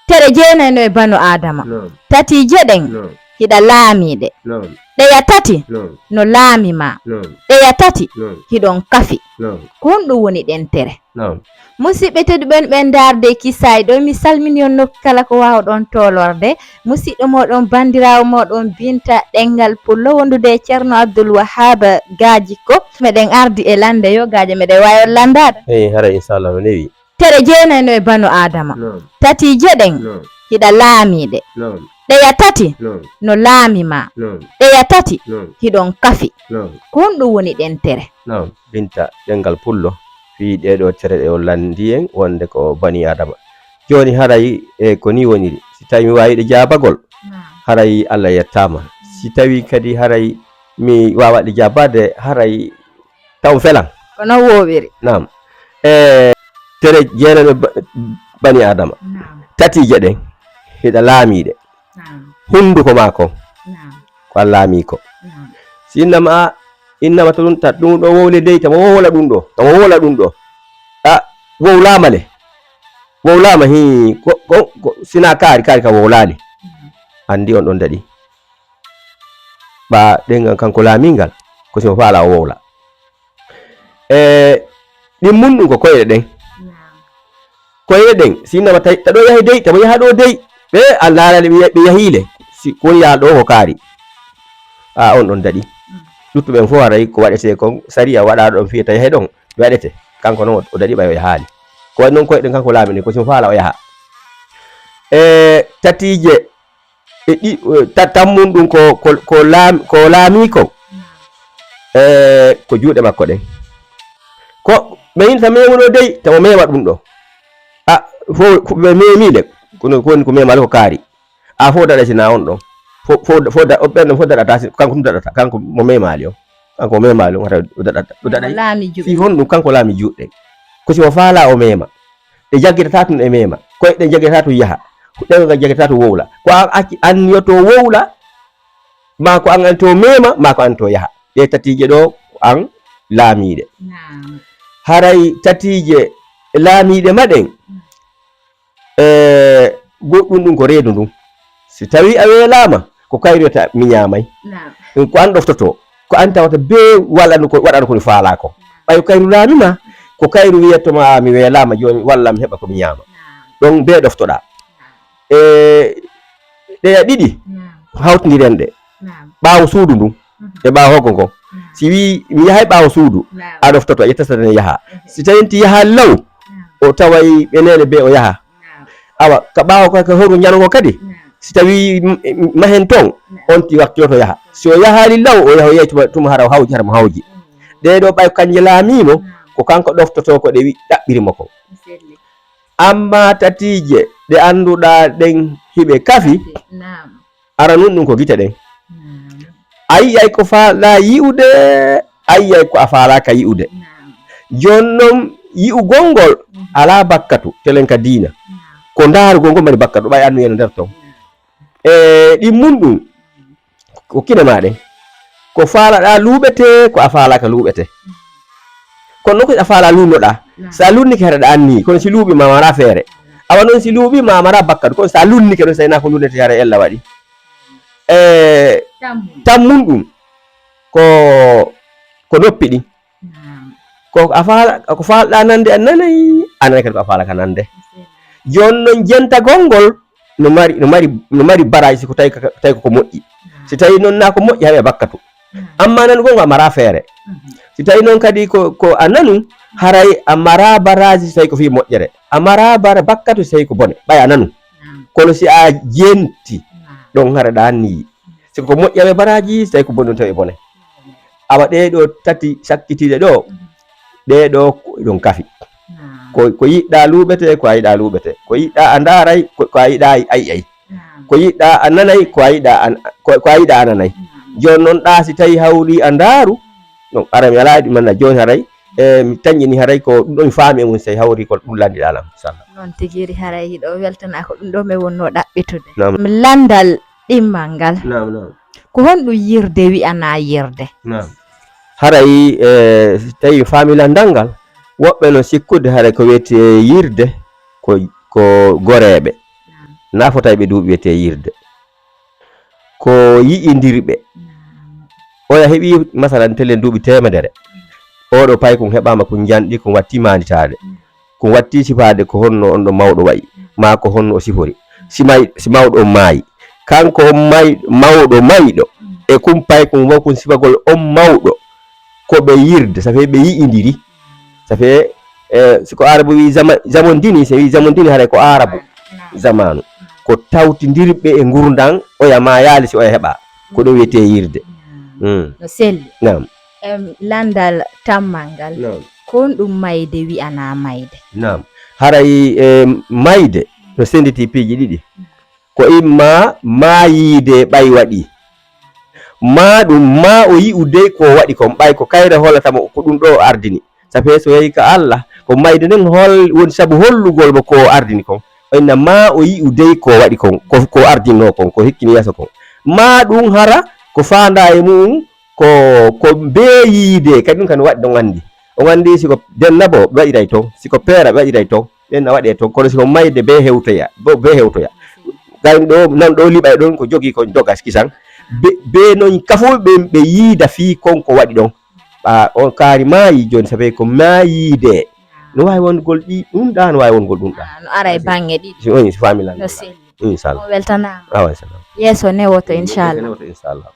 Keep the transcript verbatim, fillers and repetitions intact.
Tere jeenay no e banu Aadama. Naam. Tatiije ɗen Naam. hiɗa laamiiɗe. Naam. Ɗeya tati Naam. no laami ma. Naam. Ɗeya tati Naam. hiɗon kafi. Naam. Ko honɗum woni ɗen tere? Naam. Musidɓe tedduɓe ɓen ndaarde e kisaaji ɗo, mi salmini on nokku kala ko waawɗon toolorde. Musidɗo mooɗon, banndiraawo mooɗon, Binta Ɗenngal Pullo, wondude e Ceerno Abdul Wahab Gaajikko. Meɗen ardi e lannde yo gaajo meɗen waawi on lanndaade. Eyi, haray inchallah no newi. Tere jeenay no e banu Aadama. Naam. Tatiije ɗen Naam. hiɗa laamiiɗe. Naam. Ɗeya tati Naam. no laami ma. Naam. Ɗeya tati Naam. hiɗon kafi. Naam. Ko honɗum woni ɗen tere? Naam. Binta Ɗenngal Pullo, fii ɗee ɗoo tere ɗe o lanndii en wonde ko bani Aadama. Jooni haray e ko nii woniri. Si tawii mi waawiiɗo jaabagol, Naam. haray Allah yettaama. Si tawii kadi haray mi waawaɗi jaabaade, haray taw felan. Ko non woowiri. Naam. E tere jeenay no ba-, bani Aadama. Naam. Tatiije ɗen, hiɗa laamiiɗe. Naam. Hunnduko maa kon, Naam. ko a laamii ko. Naam. Si innama, innama to ɗum, ta-, ɗum ɗo wowle dey, tama wowla ɗum ɗo, tama wowla ɗum ɗo. A, wowlaama le. Wowlaama, hii, ko, ko, ko, sinaa kaari, kaari ka wowlaali. Naam. Anndi on ɗon daɗi. Ɓaa ɗen ngan kanko laamiingal, ko si mo faalaa o wowla. E ɗin mun ɗum ko koyɗe ɗen. Naam. Koyɗe ɗen, si innama tawi, ta ɗo yahi dey, tama yaha ɗo dey. Ɓe a laarani ɓe, ɓe yahiile. Si ko woni yaha ɗo ko kaari. A on ɗon daɗi. Mm. Luttuɓe ɓen fof haray ko waɗetee kon, sariya waɗaa ɗon fii ta yahe ɗon. Ɓe waɗete. Kanko non o daɗi ɓay o yahaali. Ko waɗi non koyɗe ɗen kanko laamiiɗo ko si mo faalaa o yaha. E tatiije e ɗi, e ta-, tammun ɗum ko, ko, ko laam-, ko laamii kon. E ko juuɗe makko ɗen. Ko ɓe inta memuno dey, tamo mema ɗum ɗo. A, fo, ko ɓe memi le. Kono ko woni ko mema le ko kaari. A fo daɗa sina on ɗon. Fo, fo, fo da-, o ɓen ɗon fo daɗata si, kanko ɗum daɗata, kanko mo memaali on. Kanko mo memaali on, hata o daɗata, o daɗay. Laami juuɗe. Fii honɗum kanko laami juuɗe. Ko si mo faala o mema. Ɗe jaggitata tun e mema. Koyɗe ɗen jaggitata tun yaha. Ɗen jaggitata tun wowla. Ko an acci anniyoto wowla, maa ko an anto mema, maa ko anto yaha. Ɗe tatiije ɗo ko an laamiiɗe. Naam. Haray tatiije laamiiɗe ma ɗen, Mm. e, goɗɗum ɗum ko reedu ndun. Si tawii a weelaama, ko kayru wiyata mi ñaamay. Naam. Ɗum ko an ɗoftotoo. Ko an tawata bee waɗanu ko, waɗanu ko mi faalaa ko. Ɓay ko kayru laami ma, ko kayru wiyatto ma mi weelaama jooni, walla mi heɓa ko mi ñaama. Naam. Ɗon bee ɗoftoɗaa. Naam. E ɗeya ɗiɗi, Naam. hawtindiren ɗe. Naam. Ɓaawo suudu ndun, Mhm. e ɓaawo hoggo ngon. Naam. Si wii mi yahay ɓaawo suudu, Naam. a ɗoftoto, a ƴetta saɗa ne yaha. Mhm. Si tawii ti yaha law, Naam. o taway ɓe neene bee o yaha. Naam. Awa, ka ɓaawo ka, ka horu ñalngo kadi, Naam. si tawii m-, m-, mahen ton, Naam. on ti wakti o to yaha. Si o yahaali law, o yaha o yehi tuma, tuma hara o hawji, hara mo hawji. Mm. Ɗee ɗoo ɓay ko kanje laamiimo, Naam. ko kanko ɗoftotoo ko ɗe wi-, ɗaɓɓiri mo kon. Selli. Ammaa tatiije ɗe annduɗaa ɗen hiɓe kafi, Naam. ara nun ɗum ko gite ɗen. Naam. A yi'ay ko faalɗaa yi'ude, a yi'ay ko a faalaaka yi'ude. Naam. Jooni non yi'ugol ngol Mhm. alaa bakkatu, telen ka diina. Naam. Ko ndaarugol ngol mari bakkatu, ɓay annu yeno nder ton. Naam. E ɗin mun ɗum, ko kine maa ɗen. Ko faalaɗaa luuɓete, ko a faalaaka luuɓete. Kono non ko a faalaa lunnoɗaa. Naam. Si a lunnike hara ɗa anni, kono si luuɓi ma mara feere. Awa non si luuɓi ma mara bakkatu, kono si a lunnike ɗon, si a yinaa ko lunnete hara ella waɗi. E Tammun. tammun ɗum, ko, ko noppi ɗin. Naam. Ko a faala, ko faalɗaa nande a nanay, a nanay kadi ko a faalaaka nande. Jooni non jentagol ngol no mari, no mari, no mari baraaji si ko tawi ka, tawi ko moƴƴi. Naam. Si tawi non naa ko moƴƴi, haɓe bakkatu. Naam. Amma nanugol ngol a mara feere. Mhm. Si tawi non kadi ko, ko a nanu, haray a mara baraaji si tawi ko fii moƴƴere. A mara bara bakkatu si tawi ko bone. Ɓay a nanu. Naam. Kono si a jenti, Naam. ɗon hara ɗa anniyi. Si ko moƴƴi aɓe baraaji, si tawi ko boni ɗon tawi e bone. Awa ɗee ɗoo tati sakkitiiɗe ɗoo, Mhm. ɗee ɗoo ko ɗon kafi. Naam. Ko, ko yiɗɗaa luuɓete, ko a yiɗaa luuɓete. Ko yiɗɗaa a ndaaray, ko, ko a yiɗaa a yi'ay. Naam. Ko yiɗɗaa a nanay, ko a yiɗaa a, ko, ko a yiɗaa a nanay. Naam. Jooni non ɗaa si tawi hawri a ndaaru, non ara mi alaa ɗi manna jooni haray, e mi tañƴini haray ko ɗum ɗo mi faami e mum, si tawi hawri ko ɗum lanndiɗaa lan, inchallah. Noon tigi iri haray hiɗo weltanaa ko ɗum ɗo mi wonnoo ɗaɓɓitude. Naam. Lanndal ɗimmal ngal. Naam, naam. Ko honɗum yirde wi'anaa yirde? Naam. Haray, e, si tawi faami lanndal ngal, woɓɓe no sikkude haray ko wiyetee yirde ko, ko goreeɓe. Naam. Na fotay ɓe duuɓi wiyetee yirde. Ko yi'indirɓe. Oya heɓi masalan telen duuɓi teemedere. Oɗo paykun heɓaama kun janɗi kun watti maanditaade. Kun watti sifaade ko honno on ɗo mawɗo wa'i, maa ko honno o sifori. Si may-, si mawɗo on maayi, kanko on may-, mawɗo mayɗo, e kun paykun wo kun sifagol on mawɗo, ko ɓe yirde, ça fait ɓe yi'indiri. Ça fait, eh, si ko Aarabu wi zama-, zamondini, si wi zamondini haray ko Aarabu zamanu. Ko tawtindirɓe e ngurndan, oya maayaali si oya heɓa. Ko ɗum wiyetee yirde. Mm. No selli. Naam. Em, landal tammal ngal. Naam. Ko honɗum mayde wi'anaa mayde? Naam. Haray, eh, mayde no senditii piiji ɗiɗi. Ko imma maayiide ɓay waɗi. Maa ɗum, maa o yi'u dey ko o waɗi kon, ɓay ko kayre hollata mo ko ɗum ɗo o ardini. Ça fait so yehi ka Allah, ko mayde nden hol-, woni sabu hollugol mo ko o ardini kon. O inna maa o yi'u dey ko o waɗi kon, ko, ko o ardinno kon, ko hikkini yeeso kon. Maa ɗum hara ko faandaa e mu'un, ko, ko beeyiide, kadi ɗum kan waɗi ɗon anndi. On anndi si ko denna bo, ɓe waɗiray ton. Si ko peera, ɓe waɗiray ton. Ɗen na waɗee ton. Kono si ko mayde bee hewtoya, bo, bee hewtoya. Gayno ɗo, nan ɗo liɓay ɗon ko jogii ko dogas kisan. Be, be non kafuɓe ɓen ɓe yiida fii kon ko waɗi ɗon. Ɓa on kaari maayi jooni, ça fait ko maayiide. No waawi wongol ɗi, ɗum ɗa, no waawi wongol ɗum ɗa. Ah, no ara e baŋŋe ɗiɗi. Si, oui, si faami lan. No selli. Inchallah. On weltanaama. Awa, inchallah. Yeeso newoto, inchallah. Yeeso newoto, inchallah.